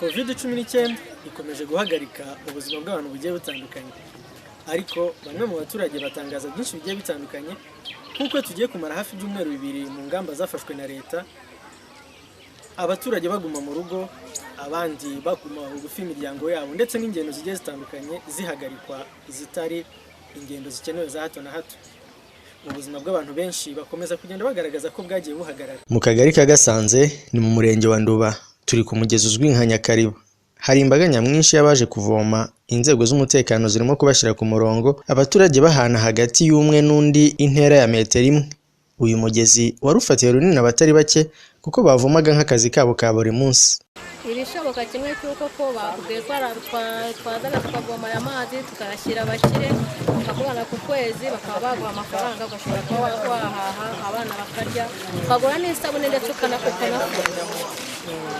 Covid-19 ikomeje guhagarika ubuzima bw'abantu bugiye butandukanye, ariko bamwe mu baturage batangaza byinshi bigiye bitandukanye, nk'uko tugiye kumara hafi ibyumweru 2 mu ngamba zafashwe na leta, abaturage baguma mu rugo, abandi baguma bugufi imiryango yabo, ndetse n'ingendo zigiye zitandukanye zihagarikwa zitari ingendo zikenewe za hato na hato. Ubuzima bw'abantu benshi bakomeza kugenda bagaragaza ko bwagiye buhagarara. Mu kagari ka Gasanze ni mu murenge wa Nduba, turi ku mugezi uzwi nka Nyakariba. Hari imbaga nyamwinshi y'abaje kuvoma, inzego z'umutekano zirimo kubashyira ku murongo, abaturage bahana hagati y'umwe n'undi intera ya metero imwe. Uyu mugezi wari ufatiye runini abatari bake kuko bavomaga nk'akazi kabo ka buri munsi. Ibishoboka kimwe cy'uko ko bakubwiye ko twazana tukavoma aya mazi tukayashyira abakire bakakubana ku kwezi, bakaba baguha amafaranga ugashobora kuba wahaha abana bakarya, ukagura n'isabune ndetse ukanafura.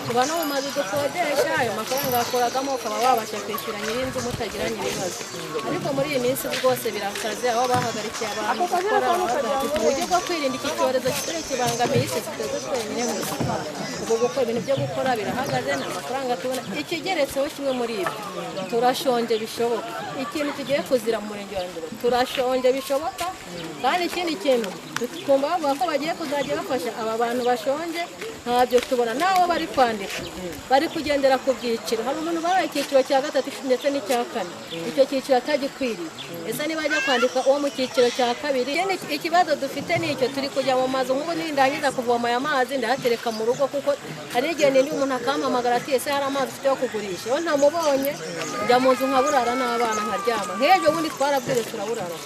Tuba no mu mazu dukodesha, ayo mafaranga wakuragamo ukaba wabasha kwishyura nyir'inzu mutagiranye ibibazo. Ariko muri iyi minsi rwose birakaze, aho bahagarikiye abantu gukora uburyo bwo kwirinda iki cyorezo kitari kibangamiye isi, twebwe twenyine gusa. Ubwo gukora ibintu byo gukora birahagaze, nta mafaranga tubona. Ikigeretseho kimwe muri ibyo, turashonje bishoboka. Ikintu tugiye kuzira mu murenge wa Nduba, turashonje bishoboka. Kandi ikindi kintu twumva bavuga ko bagiye kuzajya bafasha aba bantu bashonje, ntabyo tubona. Nabo bari kwandika, bari kugendera ku byiciro. Hari umuntu babaye icyiciro cya 3 ndetse n'icya 4, icyo cyiciro atagikwiriye. Ese niba ajya kwandika uwo mu cyiciro cya 2? Ikibazo dufite ni icyo, turi kujya mu mazu. Nk'ubu nindangiza kuvoma aya mazi ndayatereka mu rugo, kuko hari igihe nindi umuntu akampamagara ati ese hari amazi ufite yo kugurisha, iyo ntamubonye njya mu nzu nkaburara n'abana nkaryama. Nk'ejo bundi twarabwire turaburara,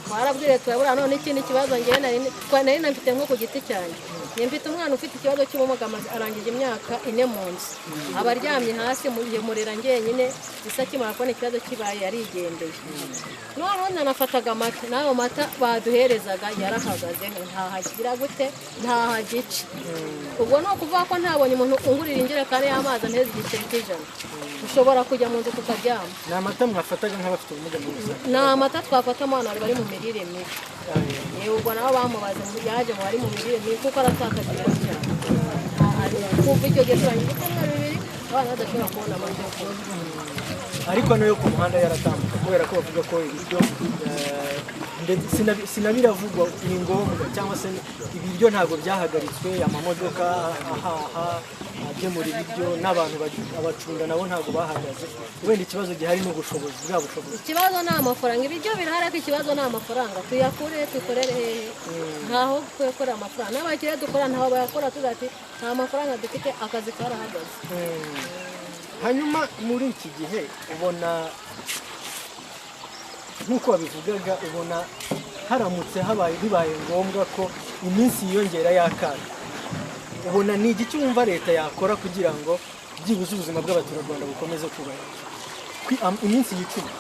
twarabwire turaburara. None ikindi kibazo ngewe nari mfite nko ku giti cyanjye, mfite umwana ufite ikibazo cy'ubumuga, arangije imyaka 4 mu nzu, aba aryamye hasi murera njyenyine. Isa akimara kubona ikibazo kibaye yarigendeye. Noneho nanafataga amata, n'ayo mata baduherezaga yarahagaze, ntahagira gute, ntahagice. Ubwo ni ukuvuga ko ntabonye umuntu ungurira injerekani y'amazi anteze igiceri cy'100, ushobora kujya mu nzu tukaryama. Ni amata mwafataga nk'abafite ubumuga muri rusange? Ni amata twafata mu bantu bari mu mirire mibi. Ubwo nabo bamubaze yaje mu bari mu mirire mibi, kuko aratakaza ibiro cyane. Kuva icyo gihe turangije ibyumweru 2 abana badashobora kubona amata yo kunywa. Ariko nayo ku muhanda yaratambuka, kubera ko bavuga ko ibiryo sinabiravugwa ni ngombwa, cyangwa se ibiryo ntabwo byahagaritswe, amamodoka ahaha agemura ibiryo n'abantu abacunda nabo ntabwo bahagaze. Wenda ikibazo gihari ni ubushobozi, bwa bushobozi. Ikibazo ni amafaranga, ibiryo birahari ariko ikibazo ni amafaranga. Tuyakure tukorere hehe? Ntaho tuyakora amafaranga, n'abakiriya dukora ntaho bayakora, tuvuga ati nta mafaranga dufite, akazi karahagaze. Hanyuma muri iki gihe ubona nk'uko babivugaga, ubona haramutse habaye bibaye ngombwa ko iminsi yiyongera y'akato, ubona ni igiki wumva leta yakora kugira ngo byibuze ubuzima bw'abaturarwanda bukomeze kubaho iminsi yicuma?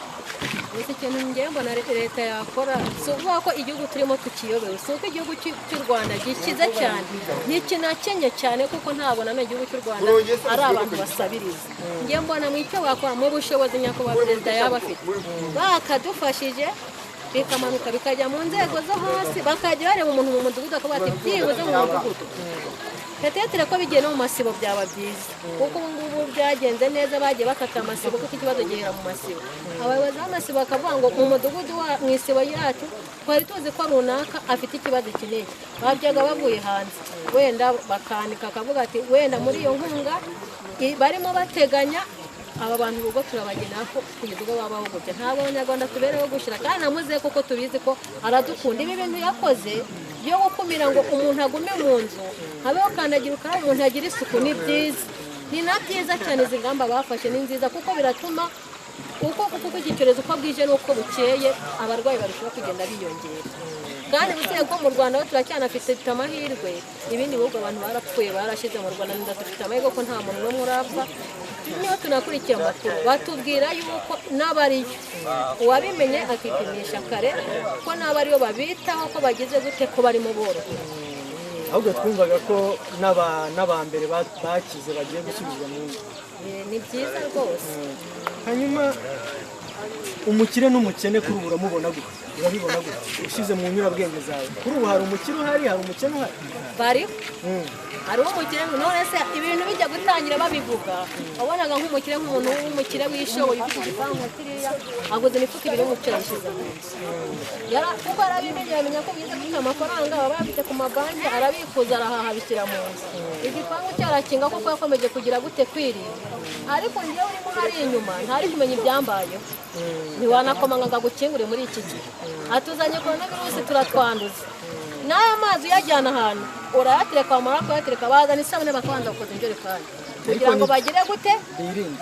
Gusa ikintu ngewe mbona leta yakora, si ukuvuga ko igihugu turimo tukiyobewe, si uko igihugu cy'u Rwanda gikize cyane, ntikinakenye cyane, kuko ntabona n'igihugu cy'u Rwanda ari abantu basabiriza. Ngewe mbona mu icyo bakora mu bushobozi nyakubahwa perezida yaba afite, bakadufashije bikamanuka bikajya mu nzego zo hasi, bakajya bareba umuntu mu mudugudu akavuga ati byibuze mu mudugudu. Tetetere ko bigiye no mu masibo byaba byiza, kuko ubu ngubu byagenze neza, bagiye bakata amasibo kuko ikibazo gihera mu masibo. Abayobozi b'amasibo bakavuga ngo mu mudugudu mu isibo yacu twari tuzi ko runaka afite ikibazo iki n'iki, babyaga bavuye hanze, wenda bakanika akavuga ati wenda muri iyo nkunga barimo bateganya aba bantu ubwo turabagena ko kugeza ubwo babaho gutya. Ntabwo abanyarwanda tubereho gushyira, kandi namuze kuko tubizi ko aradukunda. Ibi bintu yakoze byo gukumira ngo umuntu agume mu nzu, habeho kandagira ukarabe, umuntu agira isuku, ni byiza, ni na byiza cyane. Izi ngamba bafashe ni nziza, kuko biratuma uko kuko iki cyorezo uko bwije n'uko bukeye abarwayi barushaho kugenda biyongera. Kandi usibye ko mu Rwanda ho turacyanafite amahirwe, ibindi bihugu abantu barapfuye barashize, mu Rwanda dufite amahirwe ko nta muntu n'umwe urapfa. Niyo tunakurikiye amakuru batubwira yuko n'abariyo uwabimenye akipimisha kare, ko n'abariyo babitaho, ko bagize gute, ko barimo borohewe. Ahubwo twumvaga ko n'abambere bakize bagiye gusubizwa mu ngo. Ni byiza rwose. Hanyuma umukire n'umukene kuri ubu uramubona gute? Urabibona gute ushyize mu nyurabwenge zawe? Kuri ubu hari umukire uhari, hari umukene uhari? Bariho, hariho umukire. None se ibintu bijya gutangira itangira babivuga, wabonaga nk'umukire, nk'umuntu w'umukire wishoboye ufite igipangu kiriya, aguze imifuka ibiri y'umuceri ayishyize mu nzu. Kuko arabimenye, yamenya ko byiza afite amafaranga baba bayafite ku mabanki, arabikuza, arahaha, abishyira mu nzu. Igipangu cyarakinga kuko yakomeje kugira gute? Kwirinda. Ariko njyewe urimo hari inyuma ntari kumenya ibyambayeho, ntiwanakomanga ngo agukingure muri iki gihe. Atuzanye korona virusi turatwanduza. N'aya mazi uyajyana ahantu urayatereka, wamara kuyatereka bazana isabune bakabanza gukoza injerekani kugira ngo bagire gute?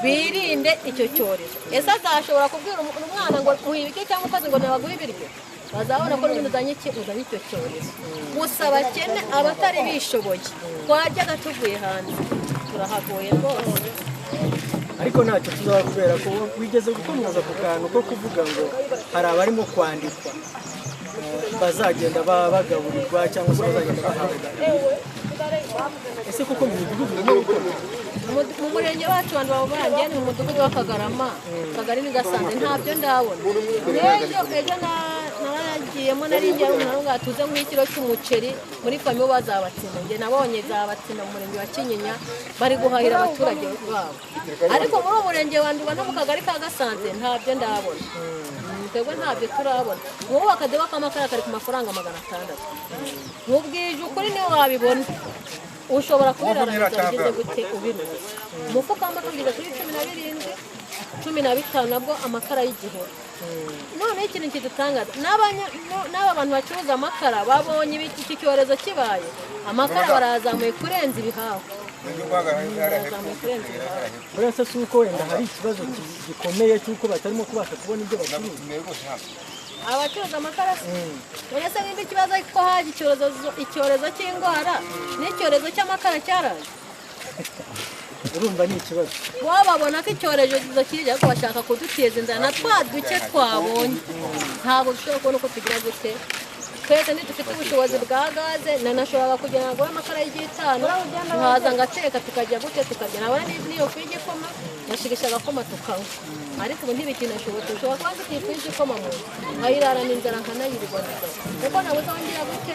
Birinde icyo cyorezo. Ese azashobora kubwira umwana ngo muhe ibiryo, cyangwa umukozi ngo ntibaguhe ibiryo? Bazabona ko n'ubundi uzanye iki? Uzanye icyo cyorezo. Gusa abakene, abatari bishoboye, twaryaga tuvuye hanze, turahagoye rwose. Ariko ntacyo tuzaba, kubera ko wigeze gukomoza ku kantu ko kuvuga ngo hari abarimo kwandikwa bazagenda bagaburirwa cyangwa se bazagenda bahabwa ibiryo. Ese koko mu midugudu birimo gukorwa? Mu murenge wacu abantu baburangiye ni mu mudugudu w'Akagarama, Akagari ni Gasanze, ntabyo ndabona. N'ejo ejo naragiyemo, nari ngiye umuntu ngo tuze nk'ikiro cy'umuceri muri famille bazabatsinda. Njye nabonye zabatsinda mu murenge wa Kinyinya bari guhahira abaturage babo, ariko muri uwo murenge wa Nduba no mu kagari ka Gasanze ntabyo ndabona. Twebwe ntabyo turabona. Nk'ubu akadobo k'amakara kari ku mafaranga 600. Nkubwije ukuri, niwe wabibona ushobora kubiraramiza bigize gute ubiruzi. Umufuka w'amakara ugeze kuri 17, 15, nabwo amakara y'igihoro. Noneho ikintu kidutangaza, n'aba bantu bacuruza amakara babonye iki cyorezo kibaye, amakara barazamuye kurenza ibihaho, barazamuye kurenza ibihaho. Buriya se si uko wenda hari ikibazo gikomeye cy'uko batarimo kubasha kubona ibyo bacuruza? Abacuruza amakara se? None se nimba ikibazo ko haje icyorezo cy'indwara, n'icyorezo cy'amakara cyaraje? Urumva ni ikibazo. Bo babona ko icyorezo kije, ariko bashaka kuduteza inzara na twa duke twabonye. Ntabwo dushobora kubona uko tugira gute. Twese ntidufite ubushobozi bwa gaze, nanashobora kugira ngo amakara y'igitanu nkaza ngateka tukajya gute, tukarya, nabona n'iyo fu y'igikoma ngashigisha agakoma tukanywa. Ariko ubu ntibikinashobotse. Ushobora kuba mfite ifu y'igikoma mu nzu nkayirarana inzara, nkanayirirwa inzara, kuko nabuze aho ngira gute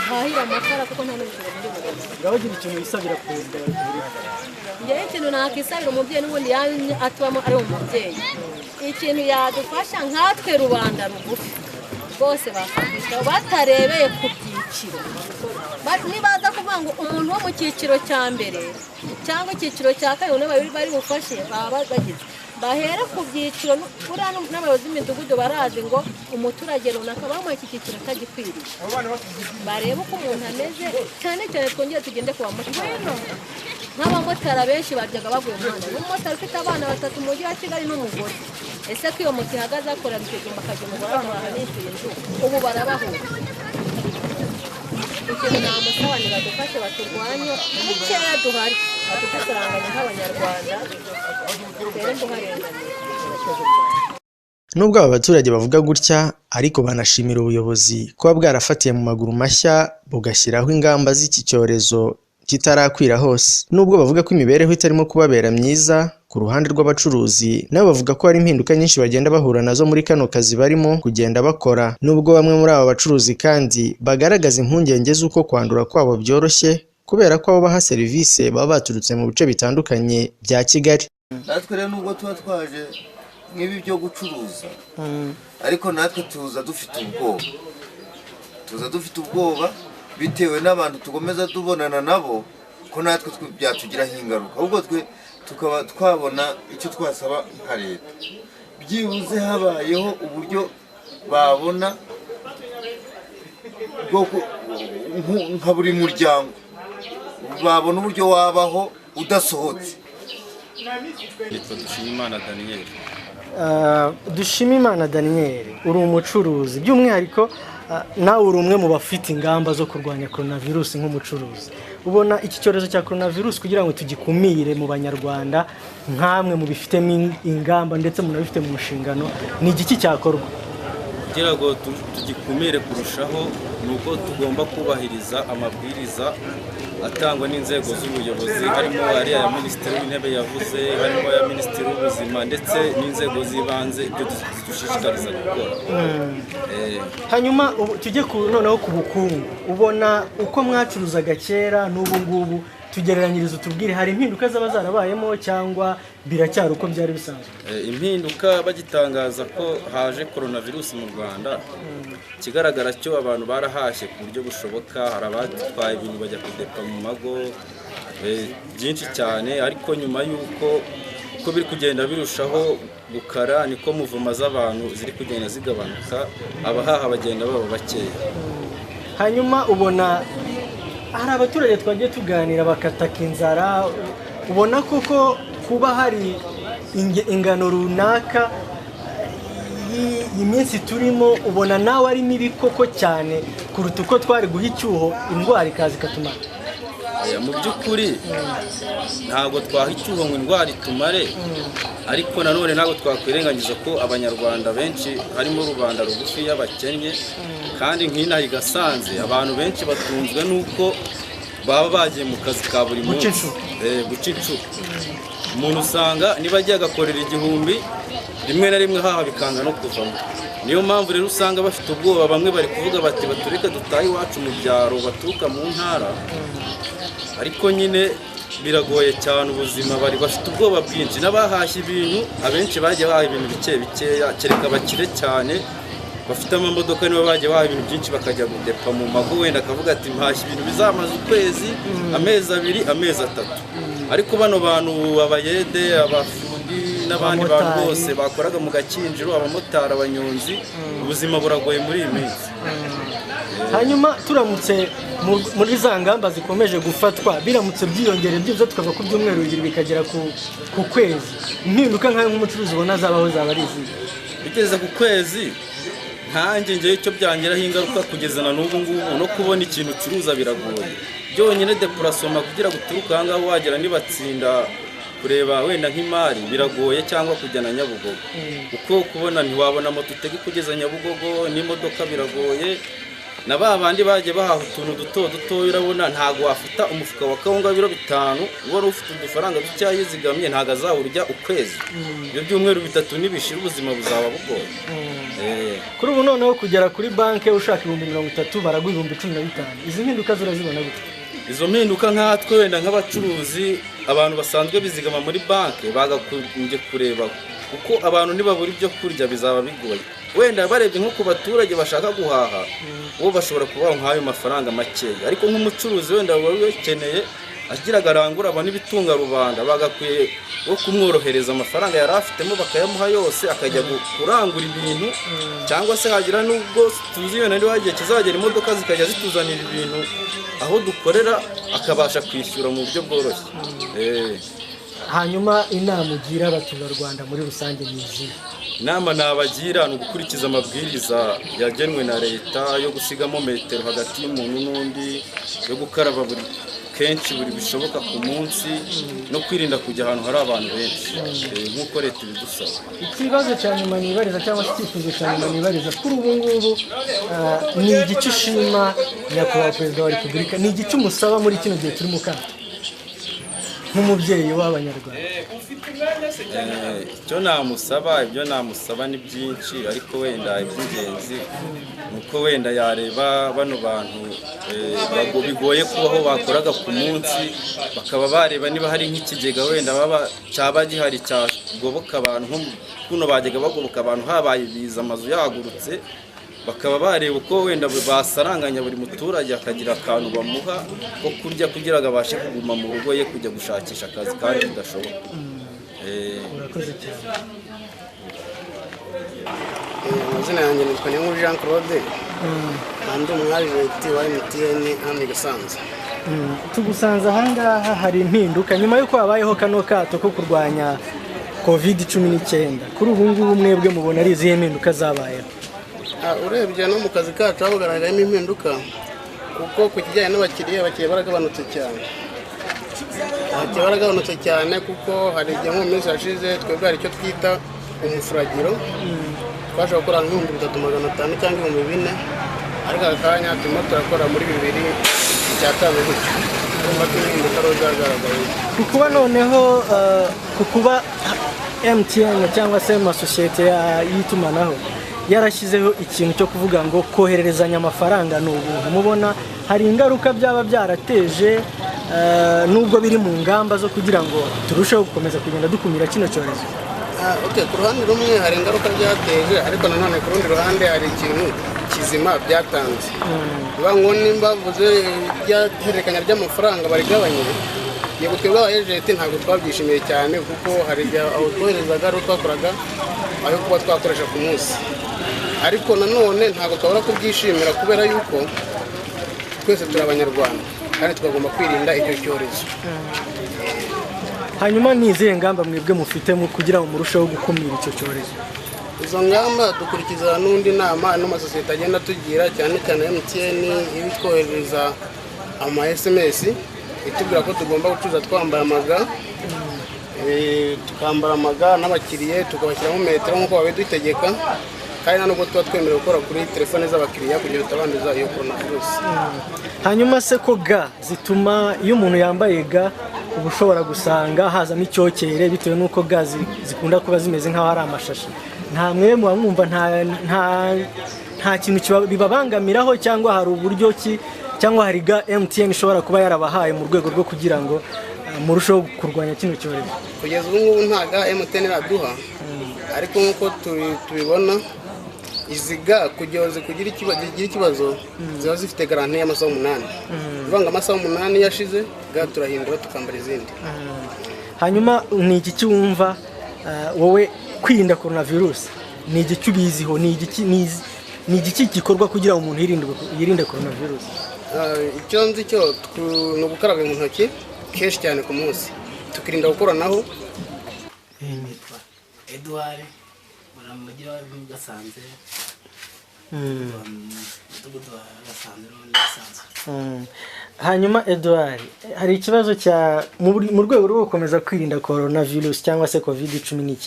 ntahira amakara, kuko nta n'ubushobozi ndi bubone. Ngaho gira ikintu wisabira Perezida wa Repubulika. Njyewe ikintu nakisabira umubyeyi, n'ubundi yamye atubamo ari umubyeyi, ikintu yadufasha nkatwe rubanda rugufi bose bakadusha batarebeye ku byiciro. Nibaza kuvuga ngo umuntu wo mu cyiciro cya mbere cyangwa icyiciro cya kabiri niba bari bufashe, baba bagize bahere ku byiciro. Buriya n'abayobozi b'imidugudu barazi ngo umuturage runaka bamuha iki cyiciro atagikwiriye. Barebe uko umuntu ameze, cyane cyane twongere tugende ku bamotari. Nk'abamotari abenshi baryaga baguye umuhanda. N'umumotari ufite abana batatu mu mujyi wa Kigali n'umugore, ese ko iyo moto ihagaze akora ikigomba akajya umugore agahaha nishyuye inzu? Ubu barabahura. Ikintu namusaba ni badufashe baturwanye bukeya duhari, badufasaranganye nk'Abanyarwanda tere kuharenganira. Nubwo aba baturage bavuga gutya, ariko banashimira ubuyobozi kuba bwarafatiye mu maguru mashya bugashyiraho ingamba z'iki cyorezo kitarakwira hose. Nubwo bavuga ko imibereho itarimo kubabera myiza, ku ruhande rw'abacuruzi nabo bavuga ko hari impinduka nyinshi bagenda bahura nazo muri kano kazi barimo kugenda bakora. Nubwo bamwe muri aba bacuruzi kandi bagaragaza impungenge z'uko kwandura kwabo byoroshye, kubera ko abo baha serivisi baba baturutse mu bice bitandukanye bya Kigali. Natwe rero nubwo tuba twaje nk'ibi byo gucuruza, ariko natwe tuza dufite ubwoba, tuza dufite ubwoba bitewe n'abantu tugomeza tubonana nabo, ko natwe byatugiraho ingaruka. Ahubwo twe tukaba twabona icyo twasaba nka leta, byibuze habayeho uburyo babona bwo nka buri muryango babona uburyo wabaho udasohotse. Yitwa Dushimimana Daniel. Dushimimana Daniel, uri umucuruzi, by'umwihariko nawe uri umwe mu bafite ingamba zo kurwanya coronavirus. Nk'umucuruzi, ubona iki cyorezo cya coronavirus kugira ngo tugikumire mu Banyarwanda, nk'amwe mu bifitemo ingamba ndetse munabifite mu nshingano, ni igiki cyakorwa? Kugira ngo tugikumire kurushaho ni uko tugomba kubahiriza amabwiriza atangwa n'inzego z'ubuyobozi, harimo ariya ya Minisitiri w'Intebe yavuze, harimo aya Minisitiri w'Ubuzima ndetse n'inzego z'ibanze, ibyo zidushishikariza gukora. Hanyuma ubu tujye noneho ku bukungu. Ubona uko mwacuruzaga kera n'ubu ngubu Tugereranyiriza, utubwire, hari impinduka zaba zarabayemo cyangwa biracyari uko byari bisanzwe? Impinduka, bagitangaza ko haje coronavirus mu Rwanda, ikigaragara cyo abantu barahashye ku buryo bushoboka. Hari abatwaye ibintu bajya kudepa mu mago, byinshi cyane. Ariko nyuma y'uko uko biri kugenda birushaho gukara, niko muvuma z'abantu ziri kugenda zigabanuka, abahaha bagenda baba bakeya. Hanyuma ubona hari abaturage twagiye tuganira bakataka inzara. Ubona koko kuba hari ingano runaka y'iminsi turimo, ubona nawe ari mibi koko cyane kuruta uko twari guha icyuho indwara ikaza ikatumara? Mu by'ukuri ntabwo twaha icyuho ngo indwara itumare, ariko nanone ntabwo twakwirengagiza ko Abanyarwanda benshi, harimo rubanda rugufi y'abakennye, kandi nk'inaha i Gasanze abantu benshi batunzwe n'uko baba bagiye mu kazi ka buri munsi, guca inshuro. Umuntu usanga niba agiye agakorera 1000, rimwe na rimwe haha bikanga no kuvamo. Niyo mpamvu rero usanga bafite ubwoba. Bamwe bari kuvuga bati batureke dutahe iwacu mu byaro, baturuka mu ntara, ariko nyine biragoye cyane ubuzima, bari bafite ubwoba bwinshi. N'abahashye ibintu, abenshi bagiye bahaha ibintu bike bikeya, kereka abakire cyane bafite amamodoka nibo bagiye bahaha ibintu byinshi bakajya gudepa mu mago. Wenda akavuga ati mpashye ibintu bizamaze ukwezi, amezi 2, amezi 3. Ariko bano bantu, abayede, abafundi n'abandi bantu bose bakoraga mu Gakinjiro, abamotari, abanyonzi, ubuzima buragoye muri iyi minsi. Hanyuma turamutse muri za ngamba zikomeje gufatwa, biramutse byiyongere byibuze tukava ku byumweru 2 bikagera ku kwezi, impinduka nkayo nk'umucuruzi ubona zabaho zaba ari izihe? Bigeze ku kwezi, nkanjye ngewe icyo byangiraho ingaruka kugeza na n'ubu ngubu, no kubona ikintu ucuruza biragoye. Byonyine depurasoma kugira ngo uturuke aha ngaha wagera nibatsinda kureba wenda nk'imari biragoye, cyangwa kujya na Nyabugogo, kuko kubona ntiwabona moto utega kugeza Nyabugogo, n'imodoka biragoye. Na ba bandi bagiye bahaha utuntu duto duto, urabona ntabwo wafata umufuka wa kawunga w'ibiro 5 wari ufite udufaranga dukeya yizigamye, ntabwo azawurya ukwezi. Ibyo byumweru 3 nibishira ubuzima buzaba bugoye. Kuri ubu noneho kugera kuri banki ushaka 30,000 baraguha 15,000. Izi mpinduka zurazibona gute? Izo mpinduka nkatwe wenda nk'abacuruzi, abantu basanzwe bizigama muri banki bagakunze kureba, kuko abantu nibabura ibyo kurya bizaba bigoye. Wenda barebye nko ku baturage bashaka guhaha, bo bashobora kubaha nk'ayo mafaranga makeya, ariko nk'umucuruzi wenda wari ukeneye agira agarangura abona ibitunga rubanda, bagakwiye bo kumworohereza amafaranga yari afitemo bakayamuha yose akajya kurangura ibintu, cyangwa se hagira n'ubwo tuzi wenda niba igihe kizagera imodoka zikajya zituzanira ibintu aho dukorera, akabasha kwishyura mu buryo bworoshye. Hanyuma inama ugira abaturarwanda muri rusange ni izihe? Inama nabagira ni ugukurikiza amabwiriza yagenwe na leta yo gusigamo metero hagati y'umuntu n'undi, yo gukaraba buri kenshi buri bishoboka ku munsi, no kwirinda kujya ahantu hari abantu benshi nk'uko leta ibidusaba. Ikibazo cya nyuma nibariza, cyangwa se icyifuzo cya nyuma nibariza, kuri ubu ngubu ni igice ushima Nyakubahwa Perezida wa Repubulika, ni igice umusaba muri kino gihe turi mu kato nk'umubyeyi w'Abanyarwanda? Icyo namusaba, ibyo namusaba ni byinshi, ariko wenda iby'ingenzi ni uko wenda yareba bano bantu bigoye kubaho bakoraga ku munsi, bakaba bareba niba hari nk'ikigega wenda cyaba gihari cyagoboka abantu, nko kuno bajyaga bagoboka abantu habaye ibiza amazu yagurutse, bakaba bareba uko wenda basaranganya buri muturage akagira akantu bamuha ko kurya kugira ngo abashe kuguma mu rugo ye kujya gushakisha akazi kandi bidashoboka. Urakoze cyane. Amazina yanjye nitwa Niyonkuru Jean Claude, ndi umwajenti wa MTN hano i Gasanze. Tugusanze ahangaha hari impinduka nyuma y'uko habayeho kano kato ko kurwanya COVID-19. Kuri ubu ngubu mwebwe mubona ari izihe mpinduka zabayeho? Urebye no mu kazi kacu hagaragayemo impinduka, kuko ku kijyanye n'abakiriya, abakiriya baragabanutse cyane. Abakiriya baragabanutse cyane kuko hari igihe nko mu minsi yashize twebwe hari icyo twita umufuragiro, twashobora gukora nk'3500 cyangwa 4000, ariko aka kanya turimo turakora muri 2,500 gutyo. Urumva ko impinduka rero zagaragaye. Ku kuba noneho ku kuba MTN cyangwa se amasosiyete y'itumanaho yarashyizeho ikintu cyo kuvuga ngo kohererezanya amafaranga ni ubuntu, mubona hari ingaruka byaba byarateje Nubwo biri mu ngamba zo kugira ngo turusheho gukomeza kugenda dukumira kino cyorezo. Okay, ku ruhande rumwe hari ingaruka byateje, ariko nanone ku rundi ruhande hari ikintu kizima byatanze. Bivuga ngo nimba bavuze ihererekanya ry'amafaranga barigabanye, yego twebwe aba agent ntabwo twabyishimiye cyane, kuko hari igihe aho twoherezaga ari twakoraga ayo kuba twakoresha ku munsi, ariko nanone ntabwo twabura kubyishimira kubera yuko twese turi Abanyarwanda kandi tukagomba kwirinda icyo cyorezo. Hanyuma ni izihe ngamba mwebwe mufite mu kugira ngo murusheho gukumira icyo cyorezo? Izo ngamba dukurikiza n'undi nama n'amasosiyete agenda atugira, cyane cyane MTN ibitwoherereza ama SMS itubwira ko tugomba gucuruza twambaye amaga, tukambara amaga n'abakiriye tukabashyiramo metero nk'uko babidutegeka, kandi nta nubwo tuba twemerewe gukora kuri telefone z'abakiriya kugira tutabanduza iyo coronavirus. Hanyuma se ko ga zituma iyo umuntu yambaye ga uba ushobora gusanga hazamo icyokere bitewe n'uko ga zikunda kuba zimeze nk'aho ari amashashi, nta mwe muba mwumva nta kintu bibabangamiraho, cyangwa hari uburyo ki, cyangwa hari ga MTN ishobora kuba yarabahaye mu rwego rwo kugira ngo murusheho kurwanya kino cyorezo? Kugeza ubu ngubu nta ga MTN iraduha, ariko nk'uko tubibona izi ga kugira zikugira ikibazo ziba zifite garanti y'amasaha 8. Bivuga ngo amasaha 8 yashize ga turahindura tukambara izindi. Hanyuma ni igiki wumva wowe kwirinda coronavirus ni igiki ubiziho, ni igiki gikorwa kugira ngo umuntu yirinde coronavirus? Icyo nzi cyo ni ugukaraba mu ntoki kenshi cyane ku munsi, tukirinda gukoranaho. Nitwa Edouard mu mujyi wa Gasanze, umudugudu wa Gasanze n'ubusanzwe. Hanyuma Edouard, hari ikibazo cya mu rwego rwo gukomeza kwirinda coronavirus cyangwa se COVID-19,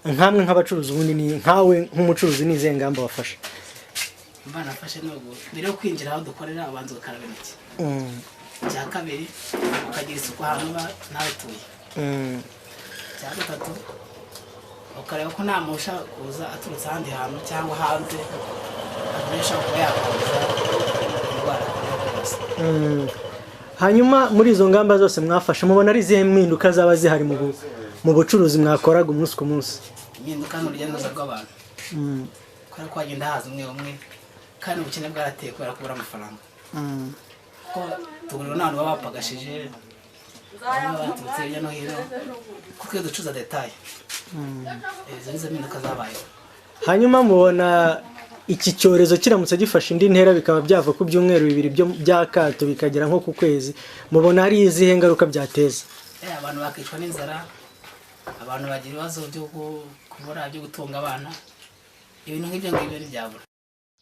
nkamwe nk'abacuruzi ubundi ni nkawe nk'umucuruzi ni izihe ngamba wafashe? Mba nafashe nubwo mbere yo kwinjira aho dukorera abanza ugakaraba intoki, icya kabiri ukagira isuku ahantu uba nawe utuye, icya gatatu ukareba ko nta muntu ushaka kuza aturutse ahandi hantu cyangwa hanze akoresha kuba yakwanduza indwara. Hanyuma muri izo ngamba zose mwafashe mubona ari izihe mpinduka zaba zihari mu bucuruzi mwakoraga umunsi ku munsi? Impinduka ni urujya n'uruza rw'abantu, kubera ko hagenda haza umwe umwe, kandi ubukene bwarateye kubera kubura amafaranga, kuko tugurira n'abantu baba bapagashije, bamwe baturutse hirya no hino, kuko iyo ducuruza detaye. Izo nizo mpinduka zabayeho. Hanyuma mubona iki cyorezo kiramutse gifashe indi ntera bikaba byava ku byumweru bibiri by'akato bikagera nko ku kwezi, mubona hari izihe ngaruka byateza? Abantu bakicwa n'inzara, abantu bagira ibibazo byo kubura byo gutunga abana, ibintu nk'ibyo ngibyo ntibyabura.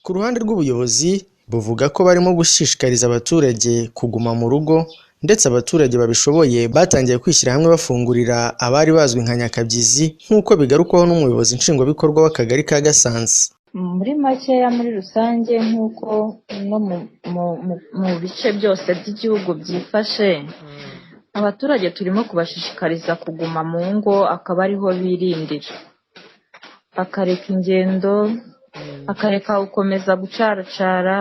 Ku ruhande rw'ubuyobozi buvuga ko barimo gushishikariza abaturage kuguma mu rugo, ndetse abaturage babishoboye batangiye kwishyira hamwe bafungurira abari bazwi nka nyakabyizi, nk'uko bigarukwaho n'umuyobozi nshingwabikorwa w'akagari ka Gasanze. Muri makeya muri rusange nk'uko no mu bice byose by'igihugu byifashe, abaturage turimo kubashishikariza kuguma mu ngo akaba ariho birindira, bakareka ingendo, akareka gukomeza gucaracara,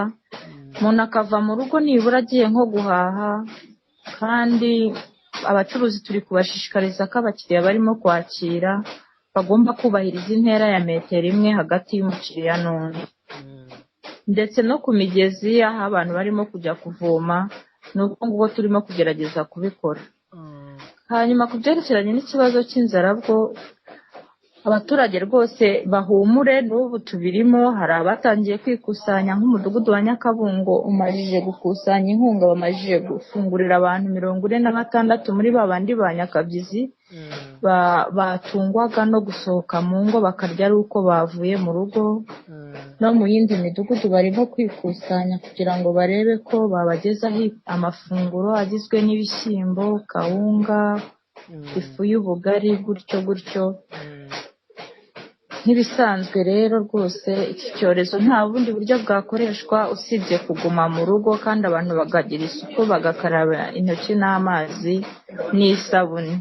umuntu akava mu rugo nibura agiye nko guhaha. Kandi abacuruzi turi kubashishikariza ko abakiriya barimo kwakira bagomba kubahiriza intera ya metero 1 hagati y'umukiriya n'undi, ndetse no ku migezi aho abantu barimo kujya kuvoma, ni uko nguko turimo kugerageza kubikora. Hanyuma ku byerekeranye n'ikibazo cy'inzara bwo abaturage rwose bahumure, n'ubu tubirimo, hari abatangiye kwikusanya nk'umudugudu wa Nyakabungo umajije gukusanya inkunga, bamajije gufungurira abantu 46 muri ba bandi ba nyakabyizi batungwaga no gusohoka mu ngo bakarya ari uko bavuye mu rugo. No mu yindi midugudu barimo kwikusanya kugira ngo barebe ko babagezaho amafunguro agizwe n'ibishyimbo, kawunga, ifu y'ubugari, gutyo gutyo. Nk'ibisanzwe rero rwose iki cyorezo nta bundi buryo bwakoreshwa usibye kuguma mu rugo, kandi abantu bakagira isuku, bagakaraba intoki n'amazi n'isabune.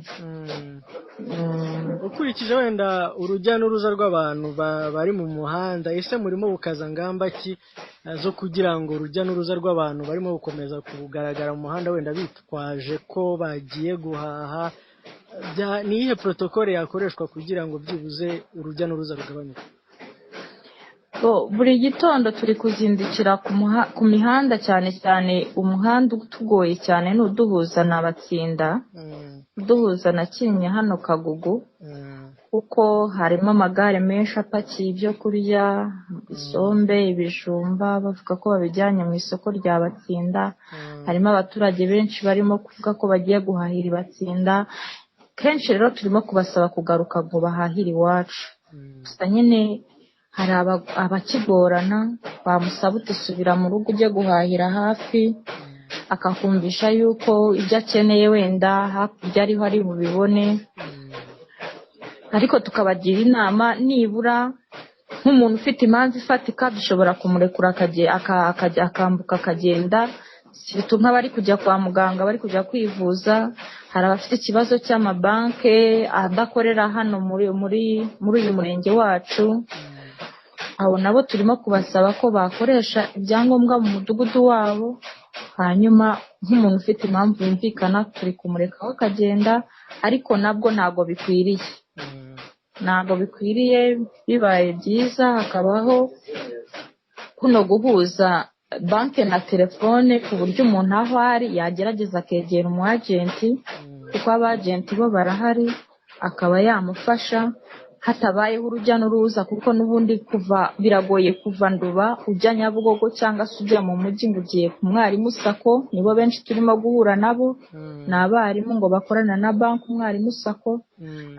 Ukurikije wenda urujya n'uruza rw'abantu bari mu muhanda, ese murimo bukaza ngamba ki zo kugira ngo urujya n'uruza rw'abantu barimo gukomeza kugaragara mu muhanda wenda bitwaje ko bagiye guhaha, ni iyihe protokole yakoreshwa kugira ngo byibuze urujya n'uruza rugabanyuke? Buri gitondo turi kuzindukira ku mihanda, cyane cyane umuhanda utugoye cyane ni uduhuza na Batsinda, uduhuza na Kinyinya hano Kagugu, kuko harimo amagare menshi apakiye ibyo kurya, isombe, ibijumba, bavuga ko babijyanye mu isoko rya Batsinda. Harimo abaturage benshi barimo kuvuga ko bagiye guhahira i Batsinda. Kenshi rero turimo kubasaba kugaruka ngo bahahire iwacu. Gusa nyine hari abakigorana, bamusaba uti subira mu rugo ujye guhahira hafi, akakumvisha yuko ibyo akeneye wenda hakurya ariho ari bubibone. Ariko tukabagira inama, nibura nk'umuntu ufite impamvu ifatika dushobora kumurekura akambuka akagenda. Nk'abari kujya kwa muganga, bari kujya kwivuza, hari abafite ikibazo cy'amabanke adakorera hano muri uyu murenge wacu, abo nabo turimo kubasaba ko bakoresha ibyangombwa mu mudugudu wabo. Hanyuma nk'umuntu ufite impamvu yumvikana turi kumurekaho akagenda, ariko nabwo ntabwo bikwiriye, ntabwo bikwiriye. Bibaye byiza hakabaho kuno guhuza banki na telefone, ku buryo umuntu aho ari yagerageza akegera umu agenti, kuko abagenti bo barahari, akaba yamufasha hatabayeho urujya n'uruza. Kuko n'ubundi kuva biragoye kuva Nduba ujya Nyabugogo cyangwa se ujya mu mujyi ngo ugiye ku Mwarimu Sacco, nibo benshi turimo guhura nabo, ni abarimu ngo bakorana na banki Umwarimu Sacco,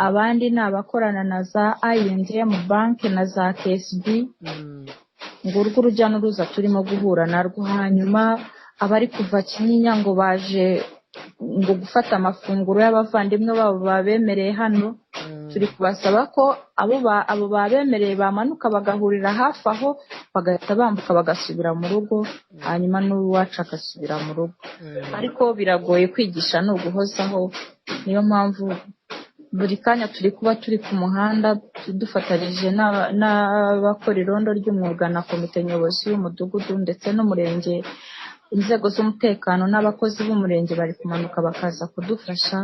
abandi ni abakorana na za I&M banki na za KSB. Ngurwo urujya n'uruza turimo guhura narwo. Hanyuma abari kuva Kinyinya ngo baje ngo gufata amafunguro y'abavandimwe babo babemereye hano, turi kubasaba ko abo babemereye bamanuka bagahurira hafi aho, bagahita bambuka bagasubira mu rugo, hanyuma n'uwacu agasubira mu rugo. Ariko biragoye, kwigisha ni uguhozaho. Niyo mpamvu buri kanya turi kuba turi ku muhanda dufatanyije n'abakora irondo ry'umwuga na komite nyobozi y'umudugudu ndetse n'umurenge. Inzego z'umutekano n'abakozi b'umurenge bari kumanuka bakaza kudufasha.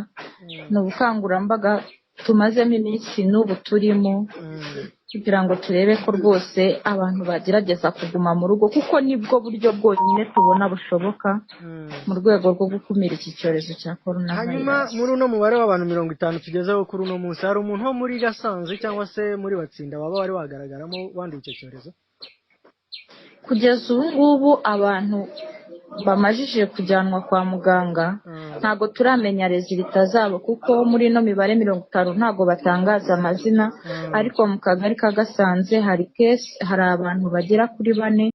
Ni ubukangurambaga tumazemo iminsi n'ubu turimo, kugira ngo turebe ko rwose abantu bagerageza kuguma mu rugo, kuko nibwo buryo bwonyine tubona bushoboka mu rwego rwo gukumira iki cyorezo cya korona Hanyuma virusi. muri uno mubare w'abantu 50 tugezeho kuri uno munsi, hari umuntu wo muri Gasanze cyangwa se muri Batsinda waba wari wagaragaramo wanduye icyo cyorezo? Kugeza ubu ngubu abantu bamajije kujyanwa kwa muganga ntabwo turamenya rezilita zabo, kuko muri ino mibare 50 ntabwo batangaza amazina. Ariko mu kagari ka Gasanze hari kesi, hari abantu bagera kuri 4.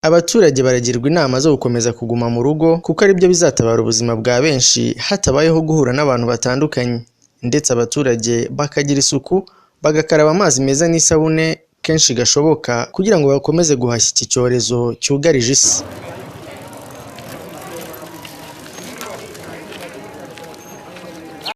Abaturage baragirwa inama zo gukomeza kuguma mu rugo kuko aribyo bizatabara ubuzima bwa benshi hatabayeho guhura n'abantu batandukanye, ndetse abaturage bakagira isuku, bagakaraba amazi meza n'isabune kenshi gashoboka kugira ngo bakomeze guhashya iki cyorezo cyugarije isi.